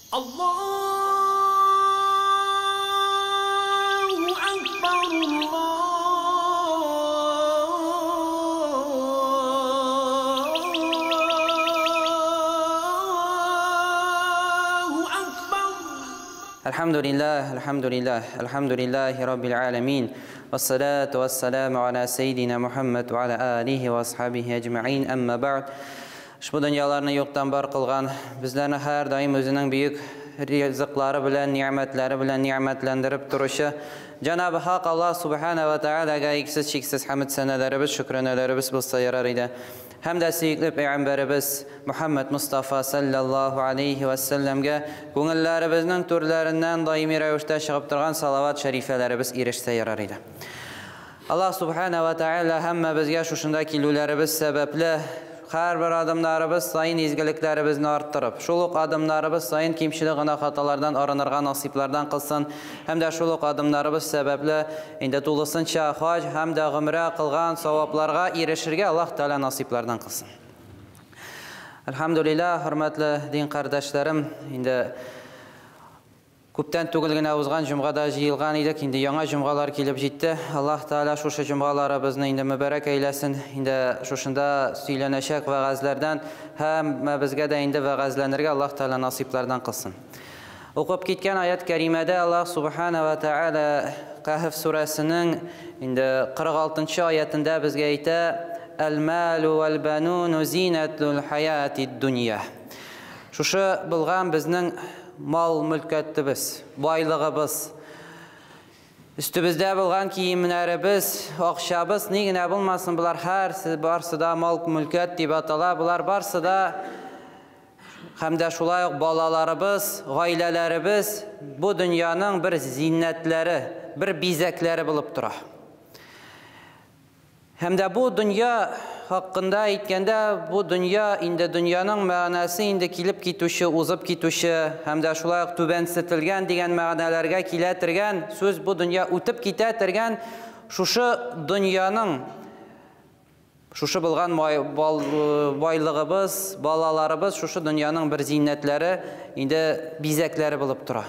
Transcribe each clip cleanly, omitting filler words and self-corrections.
Allahu Akbar, Allahu Akbar. Elhamdülillah, elhamdülillah, elhamdülillahi Rabbil alemin. Vessalatu vesselamu ala seyyidina Muhammed ve ala alihi ve ashabihi ecma'in. Amma ba'd. Ushbu dunyolarni yo'qdan bor qilgan, bizlarni har doim o'zining buyuk rizqlari bilan, ne'matlari bilan ne'matlantirib turishi Janobi Haq Alloh subhanahu va taologa eksiz cheksiz hamd sanalarimiz, shukronalarimiz bo'lsa yarar edi. Hamda suyukli payg'ambarimiz Muhammad Mustafa sallallohu alayhi va sallamga ko'ngillarimizning to'rlaridan doimiy ravishda chiqib turgan salovat sharifalarimiz erishsa yarar edi. Alloh subhanahu va taolo hamma bizga shu shunda keluvlarimiz sababli har bir adımlarımız sayın izgiliklerimizni arttırıp, şuluk adımlarımız sayın kimçilik gına xatalardan arınırğa nasiplardan qılsın, hem de şuluk adımlarımız sebepli indi to'lisincha hac hem de g'umra qilgan savoblarga erishirga Alloh taolo nasiplardan qilsin. Elhamdülillah, hurmatli din qardaşlarım, indi күптән түгел генә узган җомгада җыелган идек, инде яңа җомгалар килеп җитте. Аллаһ Тәгалә шушы җомгаларыбызны инде мөбарәк әйләсен. Инде шушында сөйләнәчәк вәгазьләрдән һәм безгә дә инде вәгазьләнергә Аллаһ Тәгалә насыйплардан кылсын. Укып киткән аят кәримәдә Аллаһ субхана ва тәгалә Кәһф сүрәсенең инде 46-нчы аятында безгә әйтә: "Әл-малу вәл-бануну зинатул хаятид дөнья". Шушы булган безнең мал мөлкәтебез, байлыгыбыз, үстебездә булган киемнәребез, акчабыз ни генә булмасын, булар һәрсе барсы да мал мөлкәт дип атала, булар барсы да һәм дә шулай ук балаларыбыз, гаиләләребез бу дөньяның бер зиннәтләре, бер бизәкләре булып тора. Һәм дә бу дөнья хакында әйткәндә, бу дөнья инде дөньяның мәгънәсе инде килеп китүче, узып китүче, һәм дә шулай ук түбәнсетелгән дигән мәгънәләргә килә торган сүз, бу дөнья үтеп китә торган шушы дөньяның шушы булган байлыгыбыз, балаларыбыз шушы дөньяның бер зиннәтләре, инде бизәкләре булып тора.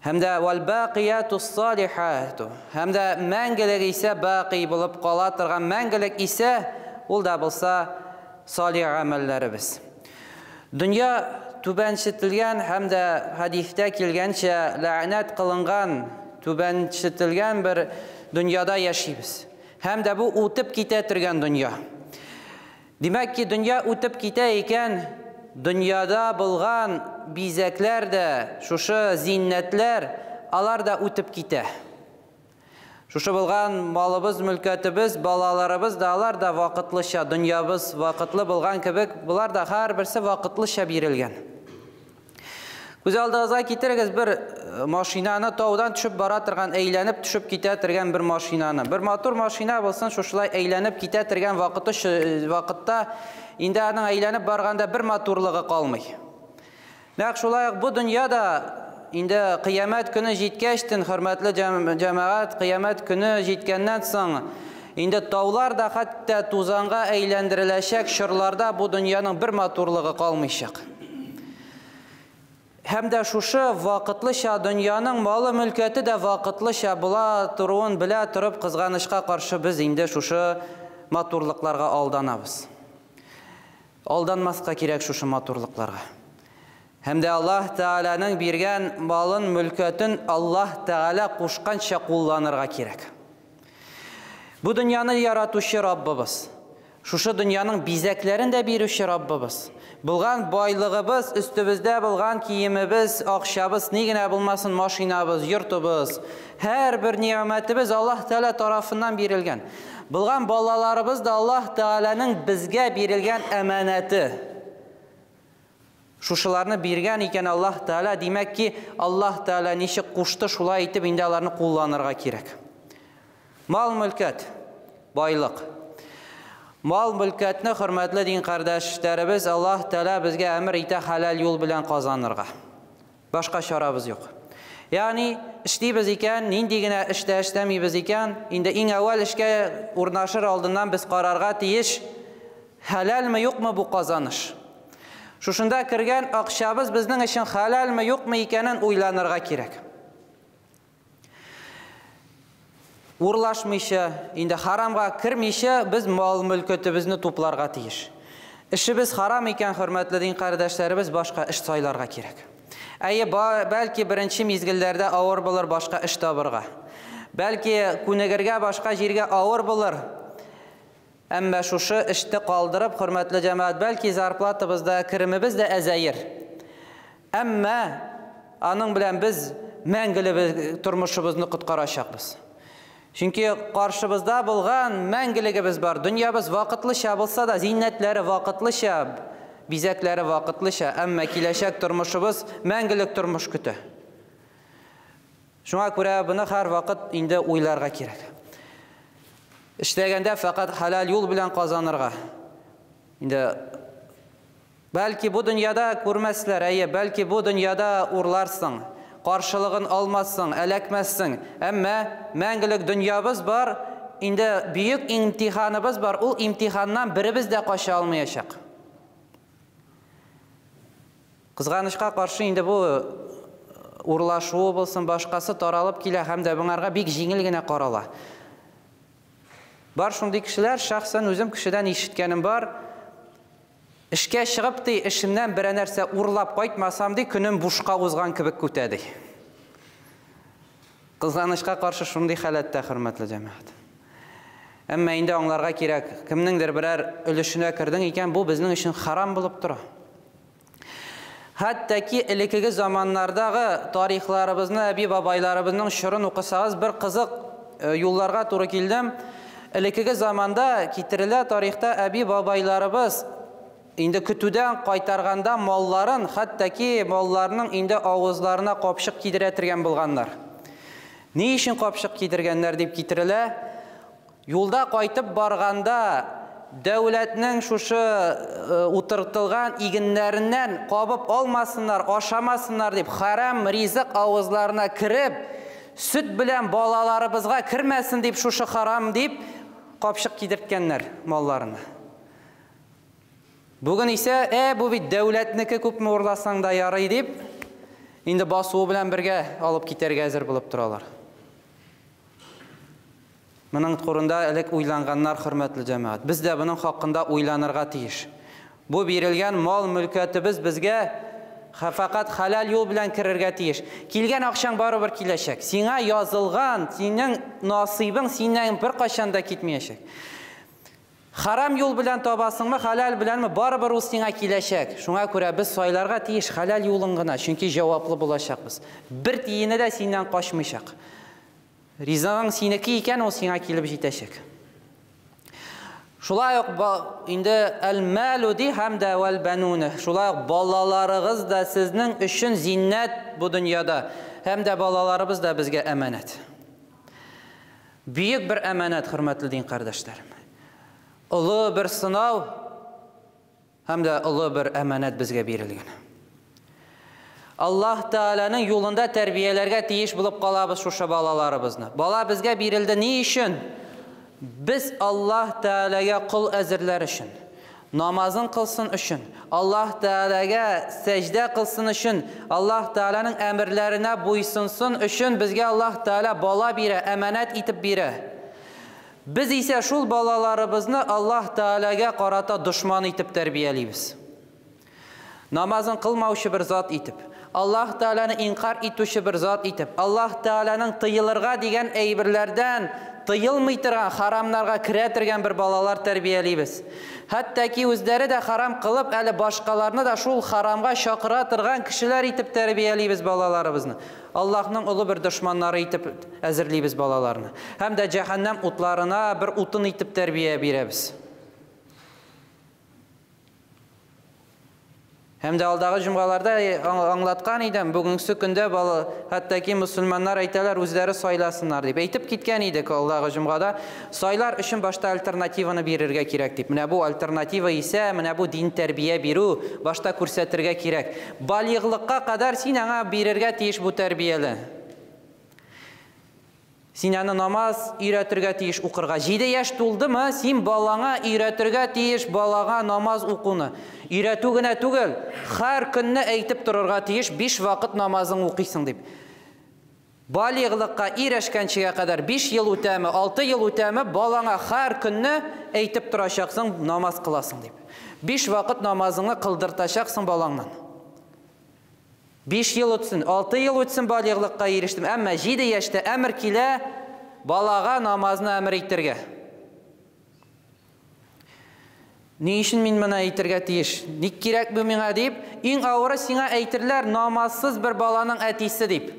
Һәм дә вәл-бақиятус салихату, һәм дә мәңгелек исә бақи булып кала торган мәңгелек исә ул да булса салих гамәлләребез. Дөнья түбәнчетелгән һәм дә хәдистә килгәнчә ләгънәт кылынган, түбәнчетелгән бер дөньяда яшибез. Һәм дә бу үтеп китә торган дөнья. Димәк ки, дөнья үтеп китә икән, дөньяда булган бизәкләр дә, шушы зиннәтләр, алар да үтеп китә. Шушы булган малыбыз, мөлкәтебез, балаларыбыз да, алар да вакытлыча, дөньябыз вакытлы булган кебек, булар да һәрберсе вакытлыча бирелгән. Күз алдыгызга китерегез бер машинаны, таудан төшеп бара торган, әйләнеп төшеп китә торган бер машинаны. Бер матур машина булсын, шушылай әйләнеп китә торган вакытта инде аның әйләнеп барганда бер матурлыгы калмый. Нәкъ шулай ук бу дөньяда инде кыямәт көне җиткәчтен, хөрмәтле җәмәгать, кыямәт көне җиткәннән соң инде таулар да хәтта тузанга әйләндереләчәк чорларда бу дөньяның бер матурлыгы калмыйчак. Һәм дә шушы вакытлыча дөньяның малы мөлкәте дә вакытлыча була торуын белә торып, кызганычка каршы без инде шушы матурлыкларга алданабыз. Алданмаска кирәк шушы матурлыкларга. Һәм дә Аллаһ Тәгаләнең биргән малын, мөлкәтен Аллаһ Тәгалә кушканча кулланырга кирәк. Бу дөньяны яратучы Раббыбыз, шушы дөньяның бизәкләрен дә бирүче Раббыбыз. Булган байлыгыбыз, өстебездә булган киемебез, акчабыз, ни генә булмасын, машинабыз, йортыбыз, һәрбер ни'мәтебез Аллаһ Тәгалә тарафыннан бирелгән. Булган балаларыбыз да Аллаһ Тәгаләнең безгә бирелгән әманәте. Шушыларны биргән икән Аллаһ Тәгалә, димәк ки, Аллаһ Тәгалә ничек кушты, шулай итеп инде аларны кулланырга кирәк. Мал мөлкәт, байлык. Мал мөлкәтне, хөрмәтле дин кардәшләребез, Аллаһ Тәгалә безгә әмер итә хәләл юл белән казанырга. Башка чарабыз юк. Ягъни эшлибез икән, нинди генә эштә эшләмибез икән, инде иң әүвәл эшкә урнашыр алдыннан без карарга тиеш, хәләлме юкмы бу казаныш. Шушында кергән акчабыз безнең өчен хәләлме, юкмы икәнен уйланырга кирәк. Урлашмыйча, инде харамга кермичә, без мал-мөлкәтебезне тупларга тиеш. Эшебез харам икән, хөрмәтле дин кардәшләребез, башка эш сайларга кирәк. Әйе, бәлки беренче мизгелләрдә авыр булыр башка эш табырга. Бәлки күнегергә башка җиргә авыр булыр. Әмма шушы эшне калдырып, хөрмәтле җәмәгать, бәлки зарплатабыз да, керемебез дә әзәер. Әмма аның белән без мәңгелек тормышыбызны коткарачакбыз. Чөнки каршыбызда булган мәңгелегебез бар. Дөньябыз вакытлыча булса да, зиннәтләре вакытлыча, бизәкләре вакытлыча, әмма киләчәк тормышыбыз мәңгелек тормыш көтә. Шуңа күрә буны һәрвакыт инде уйларга кирәк. Эшләгәндә фәкать хәләл юл белән казанырга. Инде бәлки бу дөньяда күрмәсләр, әйе, бәлки бу дөньяда урларсың, каршылыгын алмассың, әләкмәссең. Әмма мәңгелек дөньябыз бар, инде бөек имтиханыбыз бар, ул имтиханнан беребез дә кача алмаячак. Кызганычка каршы инде бу урлашуы булсын, башкасы таралып килә һәм дә моңарга бик җиңел генә карала. Бар шундый кешеләр, шәхсән үзем кешедән ишеткәнем бар. Эшкә чыгып ди, эшемнән берәр нәрсә урлап кайтмасам ди, көнем бушка узган кебек үтә ди. Кызганычка каршы шундый халәттә, хөрмәтле җәмәгать. Әмма инде аңларга кирәк, кемнеңдер берәр өлешенә кердең икән, бу безнең өчен харам булып тора. Хәтта ки элеккеге заманнардагы тарихларыбызны, әби-бабайларыбызның чорын укысагыз, бер кызык юлларга туры килдем. Элеккеге заманда китерелә тарихта әби-бабайларыбыз инде көтүдән кайтарганда малларын, хәтта ки малларның инде авызларына капчык кидерә торган булганнар. Ни өчен капчык кидергәннәр дип китерелә? Юлда кайтып барганда дәүләтнең шушы утыртылган игеннәреннән кабып алмасыннар, ашамасыннар дип харам ризык авызларына кереп, сөт белән балаларыбызга кермәсен дип шушы харам дип капчык кидерткәннәр малларына. Бүген исә, бу бит дәүләтнеке, күпме урласаң да ярый дип, инде басуы белән бергә алып китәргә әзер булып торалар. Моның турында элек уйланганнар, хөрмәтле җәмәгать. Без дә моның хакында уйланырга тиеш. Бу бирелгән мал мөлкәтебез безгә фәкать хәләл юл белән керергә тиеш. Килгән акчаң барыбер киләчәк. Сиңа язылган, синең насыйбың синнән беркайчан да китмәячәк. Харам юл белән табасыңмы, хәләл беләнме, барыбер ул сиңа киләчәк. Шуңа күрә без сайларга тиеш хәләл юлын гына, чөнки җаваплы булачакбыз. Бер тиене дә синнән качмыйчак. Ризыгың синеке икән, ул сиңа килеп җитәчәк. Шулай ук инде әл-мәлу ди һәм дә вәл-бәнуне. Шулай ук балаларыгыз да сезнең өчен зиннәт бу дөньяда, һәм дә балаларыбыз да безгә әманәт. Бөек бер әманәт, хөрмәтле дин кардәшләрем. Олы бер сынау һәм дә олы бер әманәт безгә бирелгән. Аллаһ Тәгаләнең юлында тәрбияләргә тиеш булып калабыз шушы балаларыбызны. Бала безгә бирелде ни өчен? Без Аллаһ Тәгаләгә кол әзерләр өчен, намазын кылсын өчен, Аллаһ Тәгаләгә сәҗдә кылсын өчен, Аллаһ Тәгаләнең әмерләренә буйсынсын өчен безгә Аллаһ Тәгалә бала бирә, әманәт итеп бирә. Без исә шул балаларыбызны Аллаһ Тәгаләгә карата дошман итеп тәрбиялибез. Намазын кылмаучы бер зат итеп, Аллаһ Тәгаләне инкар итүче бер зат итеп, Аллаһ Тәгаләнең тыелырга дигән әйберләрдән тыелмый торган, харамнарга керә торган бер балалар тәрбиялибез. Хәтта ки үзләре дә харам кылып, әле башкаларны да шул харамга чакыра торган кешеләр итеп тәрбиялибез балаларыбызны. Аллаһның олы бер дошманнары итеп әзерлибез балаларны. Һәм дә җәһәннәм утларына бер утын итеп тәрбия бирәбез. Һәм дә алдагы җомгаларда аңлаткан идем, бүгенге көндә хәтта ки мөселманнар әйтәләр, үзләре сайласыннар дип. Әйтеп киткән идек алдагы җомгада, сайлар өчен башта альтернативаны бирергә кирәк дип. Менә бу альтернатива исә, менә бу дин тәрбия бирү башта күрсәтергә кирәк. Балигълыкка кадәр син аңа бирергә тиеш бу тәрбияне. Син аны намаз өйрәтергә тиеш укырга. 7 яшь тулдымы, син балаңа өйрәтергә тиеш балага намаз укуны. Өйрәтү генә түгел, һәр көнне әйтеп торырга тиеш, 5 вакыт намазың укыйсың дип. Балигълыкка ирешкәнчегә кадәр 5 ел үтәме, 6 ел үтәме, балаңа һәр көнне әйтеп торачаксың, намаз кыласың дип. 5 вакыт намазыңны кылдыртачаксың балаңнан. 5 ел үтсен, 6 ел үтсен балигълыкка ирештем, әмма 7 яшьтә әмер килә балага намазны әмер итәргә. Ни өчен мин моны әйтергә тиеш? Ник кирәк бу миңа дип, иң авыры сиңа әйтерләр намазсыз бер баланың әтисе дип.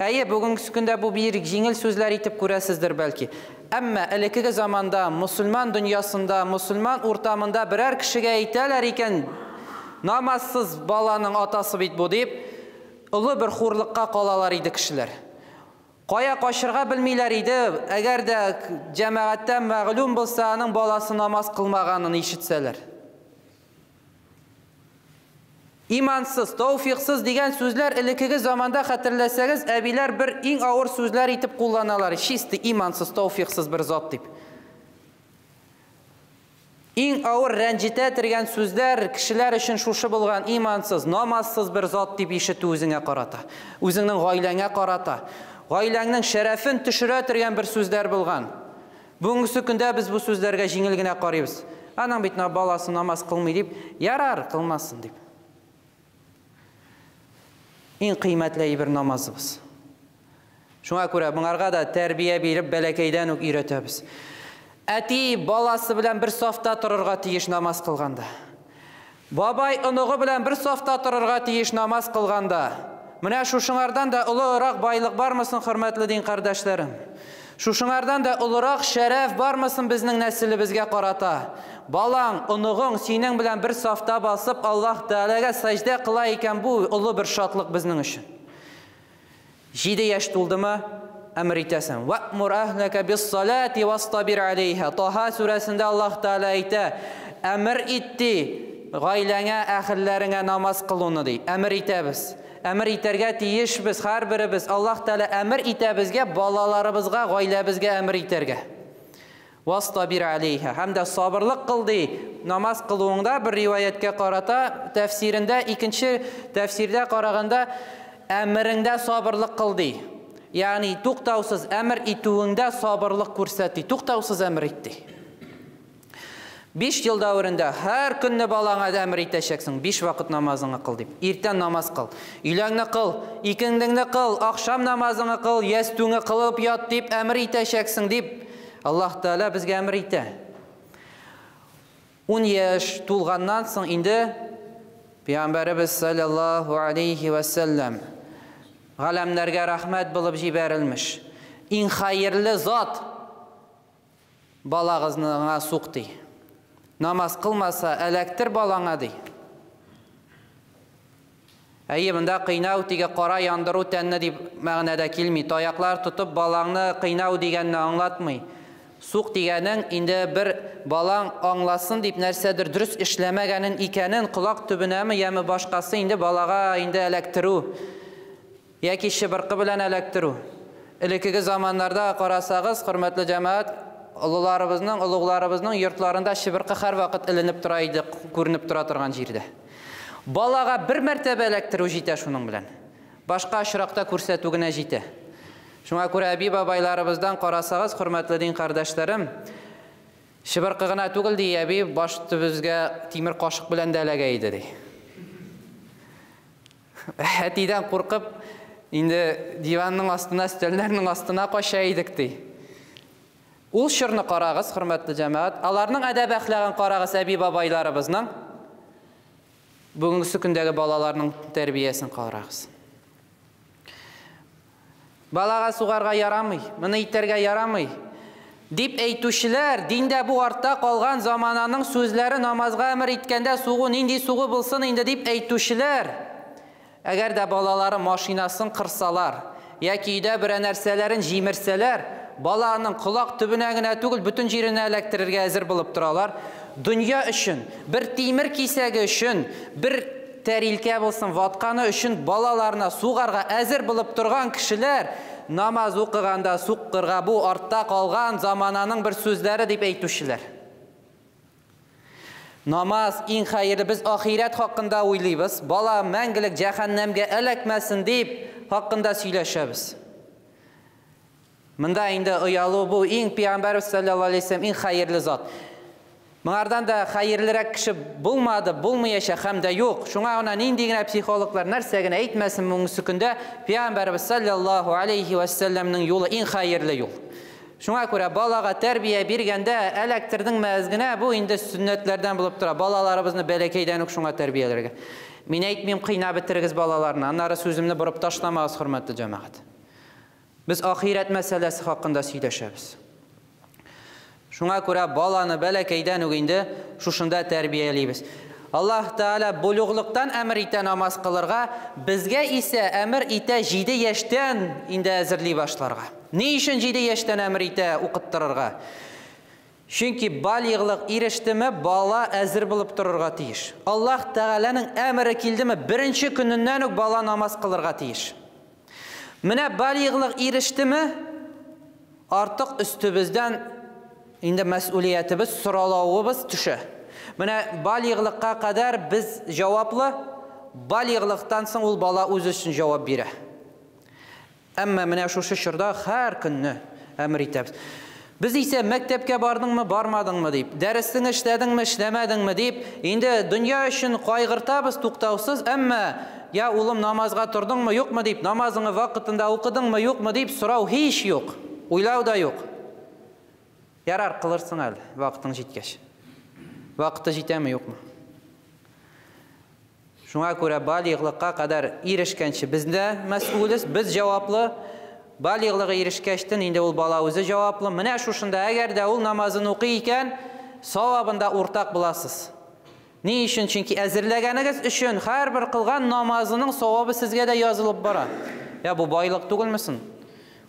Әйе, бүгенге көндә бу бик җиңел сүзләр итеп күрәсездер бәлки. Әмма элеккеге заманда мусульман дөньясында, мусульман уртамында берәр кешегә әйтәләр икән, намазсыз баланың атасы бит бу дип, олы бер хурлыкка калалар иде кешеләр. Кая качырга белмиләр иде, әгәр дә җәмәгатьтә мәгълүм булса, аның баласы намаз кылмаганын ишетсәләр. Имансыз, тауфиксыз дигән сүзләр элеккеге заманда хәтерләсәгез, әбиләр бер иң авыр сүзләр итеп кулланалар. Чисто имансыз, тауфиксыз бер зат дип. Иң авыр рәнҗетә торган сүзләр кешеләр өчен шушы булган имансыз, намазсыз бер зат дип ишетү үзеңә карата, үзеңнең гаиләңә карата, гаиләңнең шәрәфен төшерә торган бер сүзләр булган. Бүгенге көндә без бу сүзләргә җиңел генә карыйбыз. Аның бит баласы намаз кылмый дип, ярар, кылмасын дип. Иң кыйммәтле бер намазыбыз. Шуңа күрә моңарга да тәрбия биреп бәләкәйдән үк өйрәтәбез. Әти баласы белән бер сафта торырга тиеш намаз кылганда. Бабай оныгы белән бер сафта торырга тиеш намаз кылганда. Менә шушыңардан да олырак байлык бармысын, хөрмәтле дин кардәшләрем? Шушыңардан да олырак шәрәф бармысын безнең нәселебезгә карата? Балаң, оныгың синең белән бер сафта басып Аллаһ Тәгаләгә сәҗдә кыла икән, бу олы бер шатлык безнең өчен. 7 яшь тулдымы, әмер итәсең. Вәмур әһләкә бис-салати вастабир алейха. Таһа сүрәсендә Аллаһ Тәгалә әйтә, әмер итти гаиләңә, әһелләреңә намаз кылуны ди. Әмер итәбез. Әмер итәргә тиешбез һәрберебез. Аллаһ Тәгалә әмер итә безгә, балаларыбызга, гаиләбезгә әмер итәргә. Вастабир алейха. Һәм дә сабырлык кыл ди. Намаз кылуыңда бер риваяткә карата тәфсирендә, икенче тәфсирдә караганда әмереңдә сабырлык кыл ди. Ягъни туктаусыз әмер итүеңдә сабырлык күрсәт ди. Туктаусыз әмер ит ди. 5 ел дәверендә һәр көнне балаңа әмер итәчәксең. 5 вакыт намазыңны кыл дип. Иртән намаз кыл, өйләңне кыл, икендеңне кыл, ахшам намазыңны кыл, ястүңне кылып ят дип әмер итәчәксең дип Аллаһ Тәгалә безгә әмер итә. 10 яшь тулганнан соң инде Пәйгамбәребез саллаллаһу алейхи ва саллям галәмнәргә рәхмәт булып җибәрелмеш. Иң хәерле зат балагызны сук ди. Намаз кылмаса, эләктер балаңа ди. Әйе, монда кыйнау диге кара яндыру тәнне дип мәгънәдә килми. Таяклар тотып балаңны кыйнау дигәнне аңлатмый. Сук дигәнең инде бер балаң аңласын дип нәрсәдер дөрес эшләмәгәнен икәнен колак төбенәме яме башкасы инде балага инде эләктерү яки чыбыркы белән эләктерү. Элеккеге заманнарда карасагыз, хөрмәтле җәмәгать, олыларыбызның, олугларыбызның йортларында чыбыркы һәрвакыт эленеп тора иде, күренеп тора торган җирдә. Балага бер мәртәбә эләктерү җитә шуның белән. Башка очракта күрсәтү генә җитә. Шуңа күрә әби бабайларыбыздан карасагыз, хөрмәтле дин кардәшләрем, чыбыркы гына түгел ди, әби баш төбебезгә тимер кашык белән дә эләгә иде ди. Әтидән куркып, инде диванның астына, өстәлләрнең астына кача идек ди. Ул чорны карагыз, хөрмәтле җәмәгать, аларның әдәп әхлагын карагыз әби бабайларыбызның. Бүгенге көндәге балаларның тәрбиясен карагыз. Балага сугарга ярамый, моны итәргә ярамый дип әйтүчеләр, диндә бу артта калган замананың сүзләре намазга әмер иткәндә сугу нинди сугу булсын инде дип әйтүчеләр, әгәр дә балалары машинасын кырсалар яки өйдә берәр нәрсәләрен җимерсәләр, баланың колак төбенә генә түгел, бөтен җиренә эләктерергә әзер булып торалар. Дөнья өчен, бер тимер кисәге өчен, бер тәрилкә булсын, ватканы өчен балаларына сугарга әзер булып торган кешеләр намаз укыганда суккырга бу артта калган замананың бер сүзләре дип әйтүчеләр. Намаз иң хәерле, без ахирәт хакында уйлыйбыз, бала мәңгелек җәһәннәмгә эләкмәсен дип хакында сөйләшәбез. Монда инде оялу бу иң пәйгамбәрбез саллаллаһу алейһи вәсәлләм иң хәерле зат. Моңардан да хәерлерәк кеше булмады, булмаячак һәм дә юк. Шуңа гына нинди генә психологлар нәрсә генә әйтмәсен бүгенге көндә пәйгамбәрбез саллаллаһу алейһи вәсәлләмнең юлы иң хәерле юл. Шуңа күрә балага тәрбия биргәндә эләктердеңме әз генә, бу инде сөннәтләрдән булып тора. Балаларыбызны бәләкәйдән үк шуңа тәрбияләргә. Мин әйтмим, кыйнап бетерегез балаларны. Аннары сүземне борып ташламагыз, хөрмәтле җәмәгать. Без ахирәт мәсьәләсе хакында сөйләшәбез. Шуңа күрә баланы бәләкәйдән үк инде шушында тәрбиялибез. Аллаһ Тәгалә булуглыктан әмер итә намаз кылырга, безгә исә әмер итә 7 яшьтән инде әзерли башларга. Ни өчен 7 яшьтән әмер итә укыттырырга? Чөнки балигълык ирештеме, бала әзер булып торырга тиеш. Аллаһ Тәгаләнең әмере килдеме, беренче көненнән үк бала намаз кылырга тиеш. Менә балигълык ирештеме, артык өстебездән инде мәсьүлиятебез, соралавыбыз төшә. Менә балигълыкка кадәр без җаваплы, балигълыктан соң ул бала үз өчен җавап бирә. Әмма менә шушы чорда һәр көнне әмер итәбез. Без исә мәктәпкә бардыңмы, бармадыңмы дип, дәресеңне эшләдеңме, эшләмәдеңме дип, инде дөнья өчен кайгыртабыз туктаусыз, әмма я улым намазга тордыңмы, юкмы дип, намазыңны вакытында укыдыңмы, юкмы дип сорау һич юк, уйлау да юк. Ярар, кылырсың әле, вакытың җиткәч. Вакыты җитәме, юкмы? Шуңа күрә балигълыкка кадәр ирешкәнче без дә мәсьүлез, без җаваплы. Балигълыгы ирешкәчтен инде ул бала үзе җаваплы. Менә шушында әгәр дә ул намазын укый икән, савабында уртак буласыз. Ни өчен? Чөнки әзерләгәнегез өчен һәрбер кылган намазының савабы сезгә дә язылып бара. Я бу байлык түгелме соң?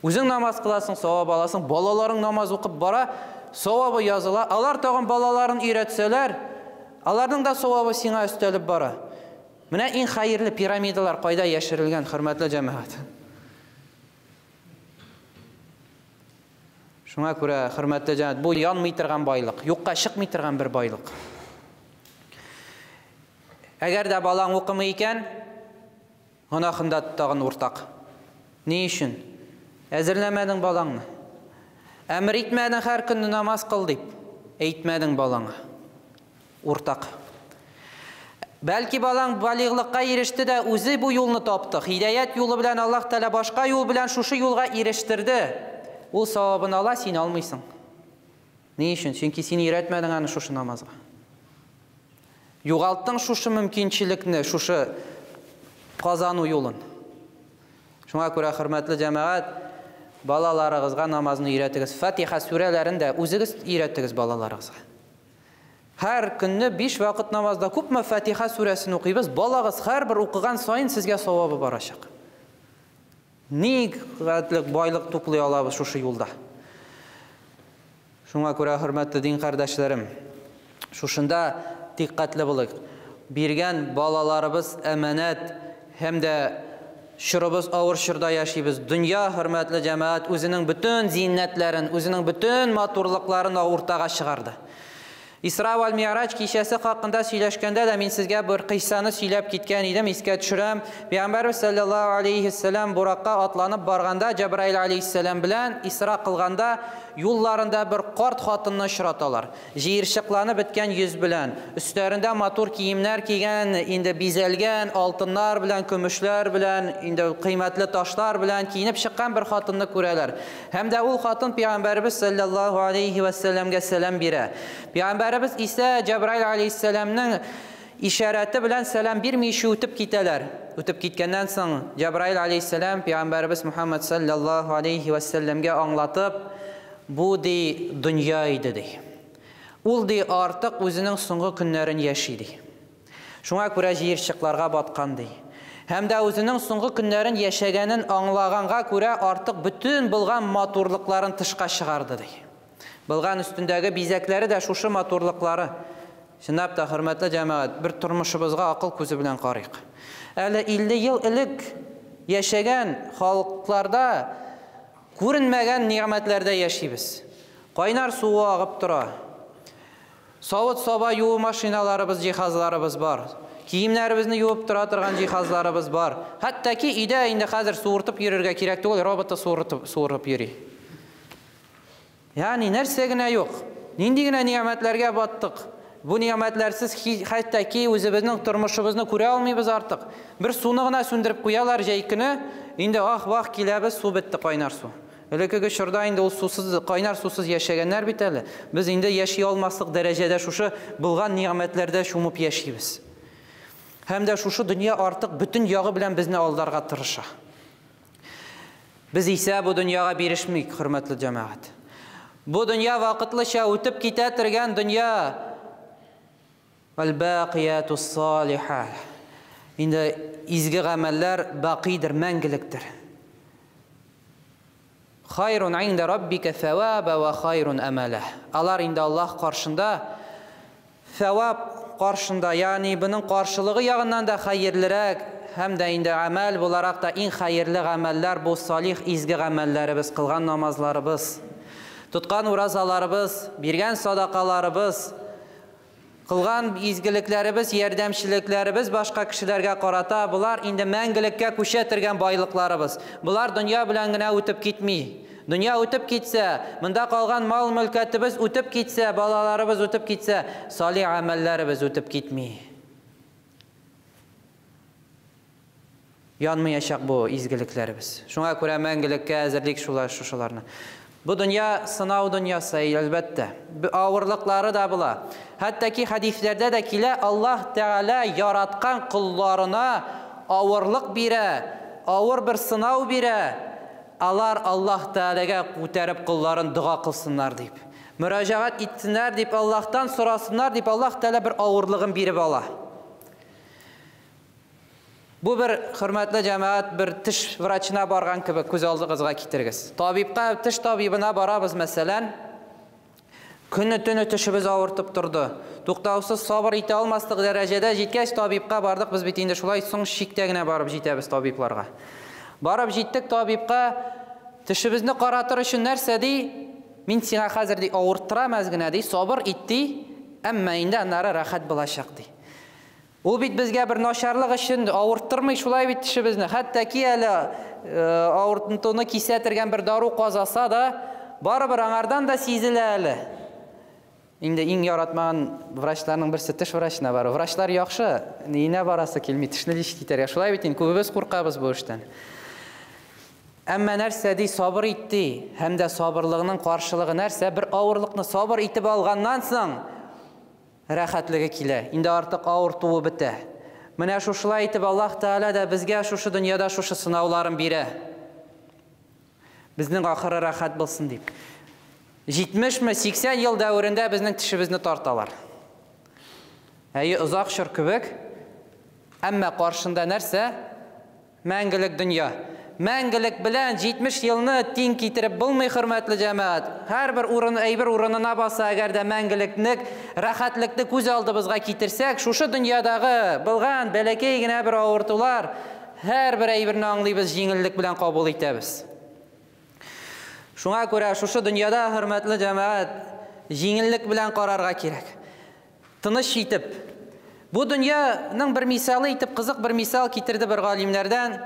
Үзең намаз кыласың, савап аласың, балаларың намаз укып бара, савабы языла. Алар тагын балаларын өйрәтсәләр, аларның да савабы сиңа өстәлеп бара. Менә иң хәерле пирамидалар кайда яшерелгән, хөрмәтле җәмәгать. Шуңа күрә, хөрмәтле җәмәгать, бу янмый торган байлык, юкка чыкмый торган бер байлык. Әгәр дә балаң укымый икән, гөнаһында тагын уртак. Ни өчен? Әзерләмәдең балаңны. Әмер итмәдең һәр көнне намаз кыл дип, әйтмәдең балаңа. Уртак. Бәлки балаң балигълыкка иреште дә үзе бу юлны тапты. Һидаят юлы белән Аллаһ Тәгалә башка юл белән шушы юлга ирештерде. Ул савабын ала, син алмыйсың. Ни өчен? Чөнки син өйрәтмәдең аны шушы намазга. Югалттың шушы мөмкинчелекне, шушы казану юлын. Шуңа күрә, хөрмәтле җәмәгать, балаларыгызга намазны өйрәтегез. Фатиха сүрәләрен дә үзегез өйрәтегез балаларыгызга. Һәр көнне 5 вакыт намазда күпме Фатиха сүрәсен укыйбыз, балагыз һәрбер укыган саен сезгә савабы барачак. Ни хәтлек байлык туплый алабыз шушы юлда. Шуңа күрә, хөрмәтле дин кардәшләрем, шушында диккәтле булыйк. Биргән балаларыбыз әманәт һәм дә чорыбыз авыр чорда яшибез. Дөнья, хөрмәтле җәмәгать, үзенең бөтен зиннәтләрен, үзенең бөтен матурлыкларын уртага чыгарды. Исра вәл Ми'раҗ кичәсе хакында сөйләшкәндә дә мин сезгә бер кыйссаны сөйләп киткән идем, искә төшерәм. Пәйгамбәрбез саллаллаһу алейһи вәсәлләм Буракка атланып барганда Җәбраил алейһиссәлам белән Исра кылганда юлларында бер карт хатынны очраталар. Җыерчыкланып беткән йөз белән, өсләрендә матур киемнәр кигән, инде бизәлгән алтыннар белән, көмешләр белән, инде кыйммәтле ташлар белән киенеп чыккан бер хатынны күрәләр. Һәм дә ул хатын Пәйгамбәрбез саллаллаһу алейһи вәсәлләмгә сәлам бирә. Пәйгамбәребез исә Җәбраил алейһиссәламның ишарәте белән сәлам бирмичә үтеп китәләр. Үтеп киткәннән соң Җәбраил алейһиссәлам Пәйгамбәребез Мухаммад саллаллаһу алейһи вәсәлләмгә аңлатып, бу ди дөнья иде ди. Ул ди артык үзенең соңгы көннәрен яши ди. Шуңа күрә җыерчыкларга баткан ди. Һәм дә үзенең соңгы көннәрен яшәгәнен аңлаганга күрә артык бөтен булган матурлыкларын тышка чыгарды ди. Булган өстендәге бизәкләре дә шушы матурлыклары. Чынлап та, хөрмәтле җәмәгать, бер тормышыбызга акыл күзе белән карыйк. Әле 50 ел элек яшәгән халыкларда Күренмәгән нигъмәтләрдә яшибез. Кайнар суы агып тора. Савыт-саба юу машиналарыбыз, җиһазларыбыз бар. Киемнәребезне юып тора торган җиһазларыбыз бар. Хәтта ки өйдә инде хәзер суыртып йөрергә кирәк түгел, роботы суыртып, суырып йөри. Ягъни нәрсә генә юк. Нинди генә нигъмәтләргә баттык. Бу нигъмәтләрсез хәтта ки үзебезнең тормышыбызны күрә алмыйбыз артык. Бер суны гына сүндереп куялар җәй көне, инде ах-вах киләбез, су бетте, кайнар су. Элеккеге чорда инде ул сусыз, кайнар сусыз яшәгәннәр бит әле. Без инде яши алмаслык дәрәҗәдә шушы булган нигъмәтләрдә чумып яшибез. Һәм дә шушы дөнья артык бөтен ягы белән безне алдарга тырыша. Без исә бу дөньяга бирешмик, хөрмәтле җәмәгать. Бу дөнья вакытлыча үтеп китә торган дөнья. Вәл-бакиятус салиха. Инде изге гамәлләр бакыйдыр, мәңгелектер. Хайрун инда раббика саваба ва хайрун амала. Алар инде Аллаһ каршында савап каршында, ягъни буның каршылыгы ягыннан да хәерлерәк һәм дә инде гамәл буларак та иң хәерле гамәлләр бу салих изге гамәлләребез, кылган намазларыбыз, тоткан уразаларыбыз, биргән садакаларыбыз, кылган изгелекләребез, ярдәмчелекләребез башка кешеләргә карата, булар инде мәңгелеккә күчә торган байлыкларыбыз. Булар дөнья белән генә үтеп китми. Дөнья үтеп китсә, монда калган мал-мөлкәтебез үтеп китсә, балаларыбыз үтеп китсә, салих гамәлләребез үтеп китми. Янмаячак бу изгелекләребез. Шуңа күрә мәңгелеккә әзерлик шулар, шушыларны. Бу дөнья сынау дөньясы, әлбәттә. Авырлыклары да була. Хәтта ки хәдисләрдә дә килә, Аллаһ Тәгалә яраткан колларына авырлык бирә, авыр бер сынау бирә. Алар Аллаһ Тәгаләгә күтәреп колларын дога кылсыннар дип. Мөрәҗәгать итсеннәр дип, Аллаһтан сорасыннар дип, Аллаһ Тәгалә бер авырлыгын биреп ала. Бу бер хөрмәтле җәмәгать, бер теш врачына барган кебек күз алдыгызга китерегез. Табибка, теш табибына барабыз, мәсәлән, көне төне тешебез авыртып торды. Туктаусыз сабыр итә алмаслык дәрәҗәдә җиткәч табибка бардык, без бит инде шулай соң чиктә генә барып җитәбез табибларга. Барып җиттек табибка, тешебезне каратыр өчен нәрсә ди? Мин сиңа хәзер ди авырттырам әз генә ди, сабыр ит ди, әмма инде аннары рәхәт булачак ди. Ул бит безгә бер начарлык өчен авырттырмый шулай бит тешебезне. Хәтта ки әле авыртынтуны кисәтергән бер дару казаса да, барыбер аңардан да сизелә әле. Инде иң яратмаган врачларның берсе теш врачына бару. Врачлар яхшы, ниенә барасы килми, тешне лечить итәргә. Шулай бит инде, күбебез куркабыз бу эштән. Әмма нәрсә ди, сабыр ит ди. Һәм дә сабырлыгының каршылыгы нәрсә? Бер авырлыкны сабыр итеп алганнан соң рәхәтлеге килә. Инде артык авыртуы бетә. Менә шушылай итеп Аллаһ Тәгалә дә безгә шушы дөньяда шушы сынауларын бирә. Безнең ахыры рәхәт булсын дип. 70-ме, 80 ел дәверендә безнең тешебезне тарталар. Әйе, озак чор кебек, әмма каршында нәрсә? Мәңгелек дөнья. Мәңгелек белән 70 елны тиң китереп булмый, хөрмәтле җәмәгать. Һәрбер урын әйбер урынына баса, әгәр дә мәңгелекне, рәхәтлекне күз алдыбызга китерсәк, шушы дөньядагы булган бәләкәй генә бер авыртулар, һәрбер әйберне аңлыйбыз, җиңеллек белән кабул итәбез. Шуңа күрә шушы дөньяда, хөрмәтле җәмәгать, җиңеллек белән карарга кирәк. Тыныч итеп. Бу дөньяның бер мисалы итеп, кызык бер мисал китерде бер галимнәрдән.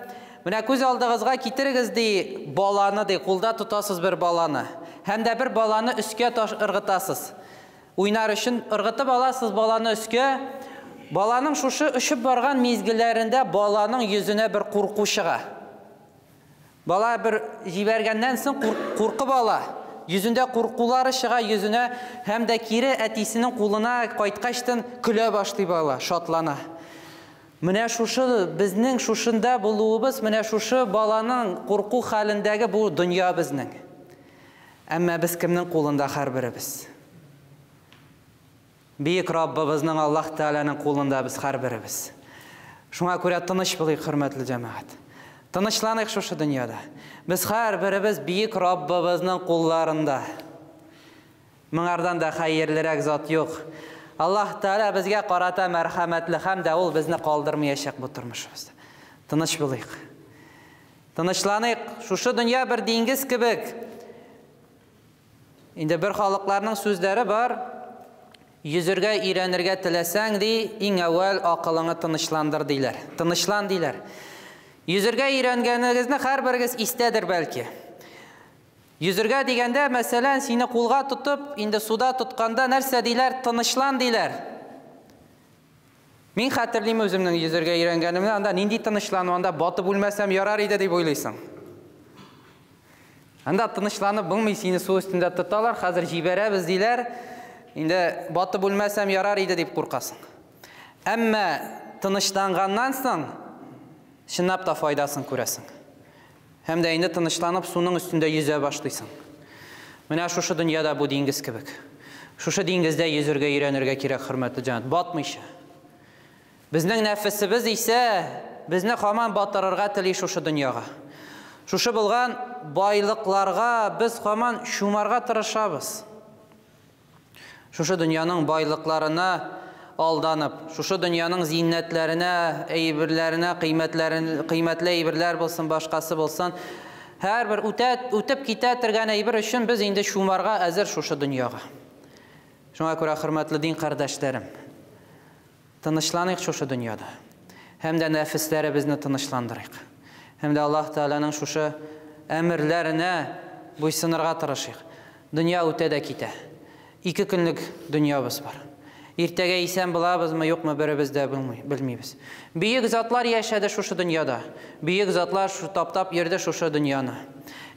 Менә күз алдыгызга китерегез ди баланы ди, кулда тотасыз бер баланы. Һәм дә бер баланы өскә таш ыргытасыз. Уйнар өчен ыргытып аласыз баланы өскә. Баланың шушы очып барган мизгелләрендә баланың йөзенә бер курку чыга. Бала бер җибәргәннән соң куркып ала. Йөзендә куркулары чыга йөзенә һәм дә кире әтисенең кулына кайткачтан көлә башлый бала, шатлана. Менә шушы безнең шушында булуыбыз, менә шушы баланың курку хәлендәге бу дөнья безнең. Әмма без кемнең кулында һәрберебез? Бөек Раббыбызның Аллаһ Тәгаләнең кулында без һәрберебез. Шуңа күрә тыныч булыйк, хөрмәтле җәмәгать. Тынычланыйк шушы дөньяда. Без һәрберебез бөек Раббыбызның кулларында. Моңардан да хәерлерәк зат юк. Аллаһ Тәгалә безгә карата мәрхәмәтле һәм дә ул безне калдырмаячак бу тормышыбызда. Тыныч булыйк. Тынычланыйк. Шушы дөнья бер диңгез кебек. Инде бер халыкларның сүзләре бар. Йөзергә өйрәнергә теләсәң, ди, иң әүвәл акылыңны тынычландыр, диләр. Тынычлан, диләр. Йөзергә өйрәнгәнегезне һәрберегез истәдер бәлки. Йөзергә дигәндә, мәсәлән, сине кулга тотып, инде суда тотканда нәрсә диләр? Тынычлан, диләр. Мин хәтерлим үземнең йөзергә өйрәнгәнемне, анда нинди тынычлану, анда батып үлмәсәм ярар иде дип уйлыйсың. Анда тынычланып булмый, сине су өстендә тоталар, хәзер җибәрәбез диләр. Инде батып үлмәсәм ярар иде дип куркасың. Әмма тынычланганнан соң чынлап та файдасын күрәсең. Һәм дә инде тынычланып суның өстендә йөзә башлыйсың. Менә шушы дөньяда бу диңгез кебек. Шушы диңгездә йөзергә өйрәнергә кирәк, хөрмәтле җәмәгать, батмыйча. Безнең нәфесебез исә безне һаман батырырга тели шушы дөньяга. Шушы булган байлыкларга без һаман чумарга тырышабыз. Шушы дөньяның байлыкларына алданып, шушы дөньяның зиннәтләренә, әйберләренә, кыйммәтләрен, кыйммәтле әйберләр булсын, башкасы булсын, һәрбер үтә, үтеп китә торган әйбер өчен без инде чумарга әзер шушы дөньяга. Шуңа күрә, хөрмәтле дин кардәшләрем, тынычланыйк шушы дөньяда. Һәм дә нәфесләребезне тынычландырыйк. Һәм дә Аллаһ Тәгаләнең шушы әмерләренә буйсынырга тырышыйк. Дөнья үтә дә китә. Ике көнлек дөньябыз бар. Иртәгә исән булабызмы, юкмы, беребез дә белмибез. Бөек затлар яшәде шушы дөньяда. Бөек затлар таптап йөрде шушы дөньяны.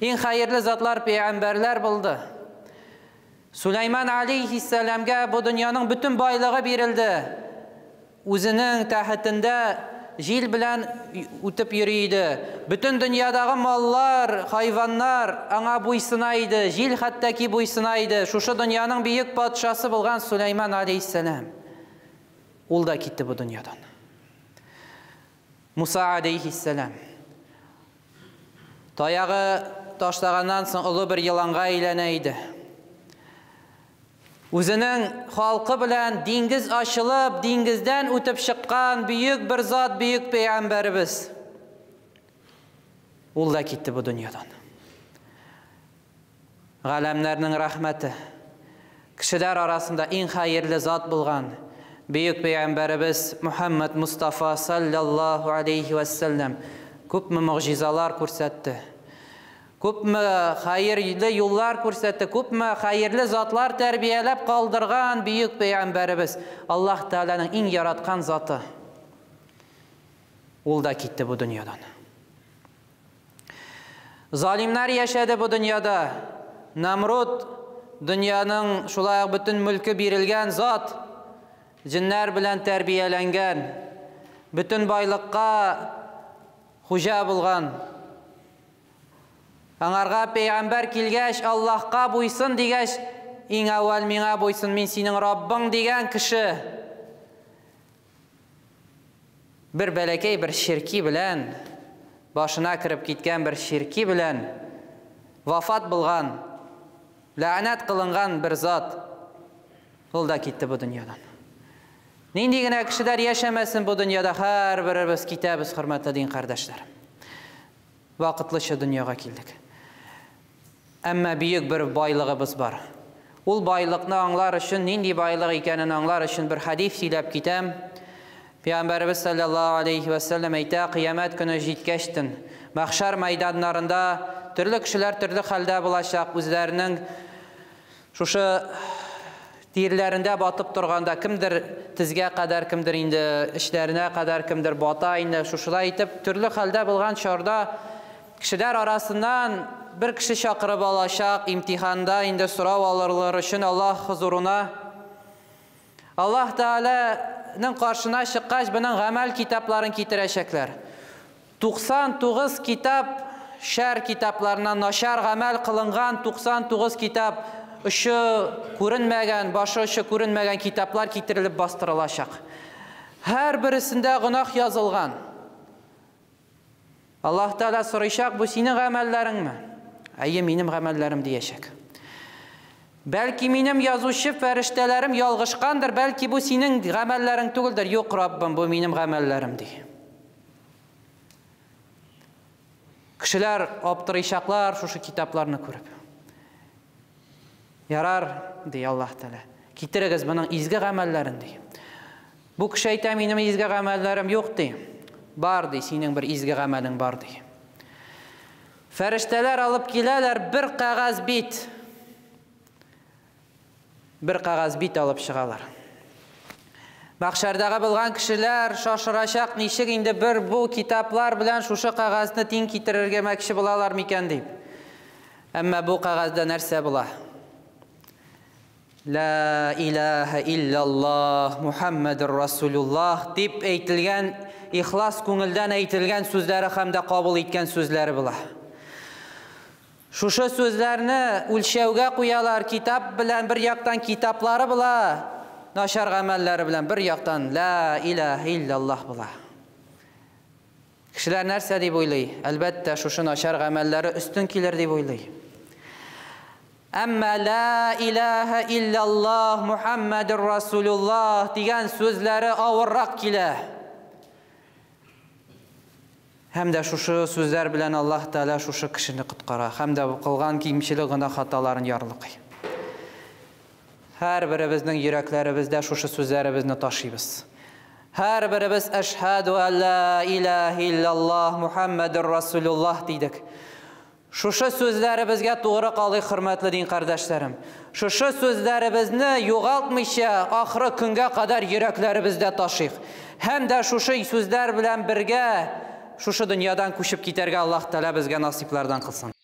Иң хәерле затлар пәйгамбәрләр булды. Сулейман алейхиссәламгә бу дөньяның бөтен байлыгы бирелде. Үзенең тәхетендә җил белән үтеп йөри иде. Бөтен дөньядагы маллар, хайваннар аңа буйсына иде. Җил хәтта ки буйсына иде. Шушы дөньяның бөек патшасы булган Сулейман алейхиссәлам. Ул да китте бу дөньядан. Муса алейхиссәлам. Таягы ташлаганнан соң олы бер еланга әйләнә иде. Үзенең халкы белән диңгез ачылып, диңгездән үтеп чыккан бөек бер зат, бөек пәйгамбәребез. Ул да китте бу дөньядан. Галәмнәрнең рәхмәте. Кешеләр арасында иң хәерле зат булган бөек пәйгамбәребез Мухаммад Мустафа саллаллаһу алейхи вәссәлләм күпме могҗизалар күрсәтте. Күпме хәерле юллар күрсәтте, күпме хәерле затлар тәрбияләп калдырган бөек пәйгамбәребез, Аллаһ Тәгаләнең иң яраткан заты. Ул да китте бу дөньядан. Залимнар яшәде бу дөньяда. Намруд дөньяның шулай ук бөтен мөлке бирелгән зат, җеннәр белән тәрбияләнгән, бөтен байлыкка хуҗа булган. Аңарга пәйгамбәр килгәч, Аллаһка буйсын дигәч, иң әүвәл миңа буйсын, мин синең Раббың дигән кеше. Бер бәләкәй бер ширки белән, башына кереп киткән бер ширки белән вафат булган, ләгънәт кылынган бер зат. Ул да китте бу дөньядан. Нинди генә кешеләр яшәмәсен бу дөньяда, һәрберебез китәбез, хөрмәтле дин кардәшләр. Вакытлыча дөньяга килдек. Әмма бөек бер байлыгыбыз бар. Ул байлыкны аңлар өчен, нинди байлык икәнен аңлар өчен бер хәдис сөйләп китәм. Пәйгамбәребез саллаллаһу алейхи ва саллям әйтә, кыямәт көне җиткәчтен, мәхшәр мәйданнарында төрле кешеләр төрле хәлдә булачак, үзләренең шушы тирләрендә батып торганда, кемдер тезгә кадәр, кемдер инде эчләренә кадәр, кемдер бата инде, шушылай итеп төрле хәлдә булган чорда кешеләр арасыннан бер кеше чакырып алачак, имтиханда инде сорау алырлар өчен Аллаһ хузурына. Аллаһ Тәгаләнең каршына чыккач, буның гамәл китапларын китерәчәкләр. 99 китап шәр китапларыннан начар гамәл кылынган 99 китап очы күренмәгән, башы очы күренмәгән китаплар китерелеп бастырылачак. Һәр берсендә гөнаһ язылган. Аллаһ Тәгалә сорыйчак, бу синең гамәлләреңме? Әйе, минем гамәлләрем диячәк. Бәлки минем язучы фәрештәләрем ялгышкандыр, бәлки бу синең гамәлләрең түгелдер. Юк, Раббым, бу минем гамәлләрем ди. Кешеләр аптырыйчаклар шушы китапларны күреп. Ярар, ди Аллаһ Тәгалә. Китерегез моның изге гамәлләрен, ди. Бу кеше әйтә, минем изге гамәлләрем юк, ди. Бар, ди, синең бер изге гамәлең бар, ди. Фәрештәләр алып киләләр бер кәгазь бит. Бер кәгазь бит алып чыгалар. Мәхшәрдәге булган кешеләр шашырачак, ничек инде бер бу китаплар белән шушы кәгазьне тиң китерергә мәкче булалар микән дип. Әмма бу кәгазьдә нәрсә була? Ла илаһа иллаллаһ Мухаммадур Расулуллаһ дип әйтелгән, ихлас күңелдән әйтелгән сүзләре һәм дә кабул иткән сүзләре була. Шушы сүзләрне үлчәүгә куялар, китап белән бер яктан китаплары була, начар гамәлләре белән бер яктан ла илаһа иллаллаһ була. Кешеләр нәрсә дип уйлый? Әлбәттә, шушы начар гамәлләре өстен килер дип уйлый. Әмма ла илаһа иллаллаһ Мухаммадур Расулуллаһ дигән сүзләре авыррак килә. Һәм дә шушы сүзләр белән Аллаһ Тәгалә шушы кешене коткара, һәм дә кылган кимчелек гына хаталарын ярлыкый. Һәр беребезнең йөрәкләребездә шушы сүзләребезне ташыйбыз. Һәр беребез әшһәду әллә илаһа иллаллаһ Мухаммадур Расулуллаһ дидек. Шушы сүзләребезгә тугры калыйк, хөрмәтле дин кардәшләрем. Шушы сүзләребезне югалтмыйча ахыры көнгә кадәр йөрәкләребездә ташыйк. Һәм дә шушы сүзләр белән бергә шушы дөньядан күчеп китәргә Аллаһ Тәгалә безгә насыйплардан кылсын.